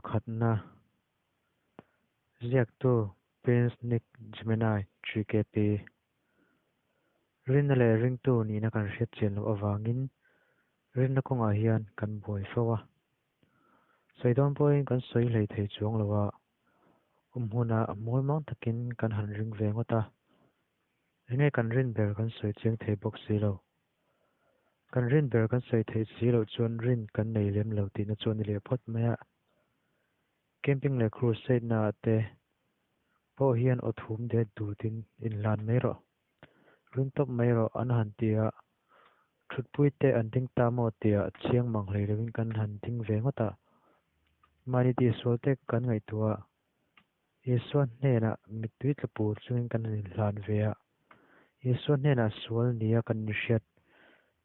Pakhatna, Ziaktu Prince Nick Gemini GKP. Rinna leh ringtu nihna kan hriat chian loh avangin rinna kawngah hian kan buai fo a. Sawi dawn pawhin kan sawi hlei thei chuang lo a, awm hunah mualmang takin kan han ring ve ngawt a. Enge kan rin ber kan sawi chiang thei bawk si lo. Kan rin ber kan sawi theih si loh chuan rin kan nei lem lo tihna chu a ni leh phawt mai a. Camping leh crusade na ah te pawh hian aw thum det dutin inhlan mai rawh, ring tawp mai rawh an han ti a, thutpui te an ding ta maw tia chiang mang hlei lovin kan han ding ve ngawt a. Mahni tihsual te kan ngaihtuah a, Isua hnenah mittui tla pur chungin kan han inhlan ve a, Isua hnenah sual nia kan inhriat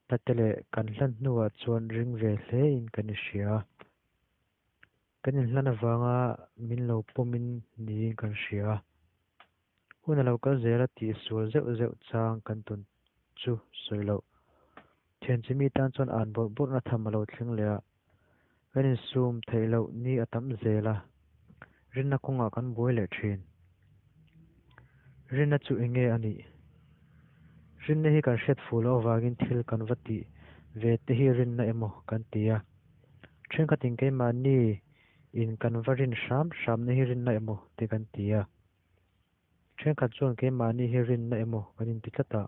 na te leh kan hlan hnuah chuan ring ve hlein kan inhria a. Kan inhlan avanga min lo pawmin niin kan hria a. Hun a lo kal zel a tihsual zeuh zeuh chang kan tawn chu sawi loh. Thianchimi tan chuan an bawrh bawrhna tham a lo thleng leh a, kan insum theih loh ni a tam zel a, rinna kawngah kan buai leh thin. Rinna chu eng nge a nih? Rinna hi kan hriat fuh loh avangin thil kan va tih ve te hi rinna emaw kan ti a. Thenkhatin keimahni in kan va rin hram hramna hi rinna emaw te kan ti a. Thenkhat chuan keimahni hi rinna emaw kan inti tlat a,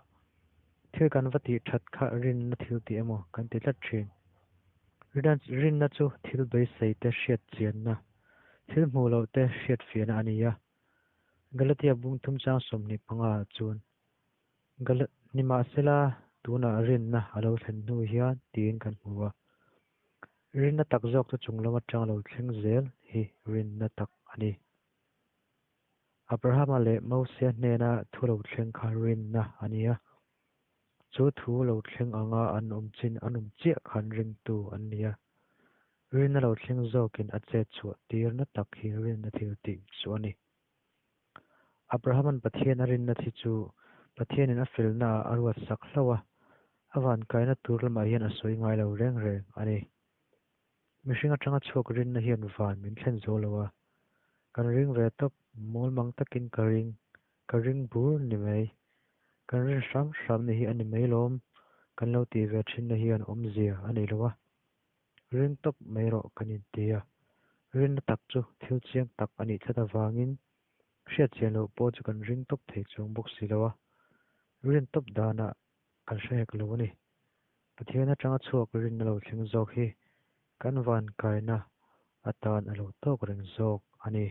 thil kan va tih that kha rinna thil tih emaw kan ti tlat thin. Rinna chu thil beisei te hriat chianna, thil hmuh loh te hriat fiahna a ni a. Galatia bung thum chang 25 ah chuan, Nimahsela tunah rinna a lo thlen hnu hian tiin kan hmu a. Rinna tak zawk chu chung lam atang lo thleng zel hi rinna tak a ni. Abrahama leh Mosia hnena thu lo thleng kha rinna a ni a. Chu thu lo thleng anga an awm chin an awm chiah khan ringtu an ni a. Rinna lo thleng zawkin a chet chhuah tirna tak hi rinna thil tih chu a ni. Abrahaman Pathian a rinna thi chu Pathianin a felnaah a ruat sak hlauh a, a vankaina tur lamah hian a sawi ngai lo reng reng a ni. Mihring atanga chhuak rinna hian van min thlen zo lo a, kan ring ve tawp, mawlmang takin ka ring, ka ring bur ni mai. Kan rin hram hram ni hi a ni mai lawm, kan lo tih ve thinna hian awmzia a nei lo a. Ring tawp mai rawh kan inti a, rinna tak chu thil chiang tak a nih tlat avangin hriat chian loh pawh chu kan ring tawp thei chuang bawk si lo a, rin tawp danah kan hre hek lo a ni. Pathian atanga chhuak rinna lo thleng zawk hi kan vankaina atan a lo tawk reng zawk a ni.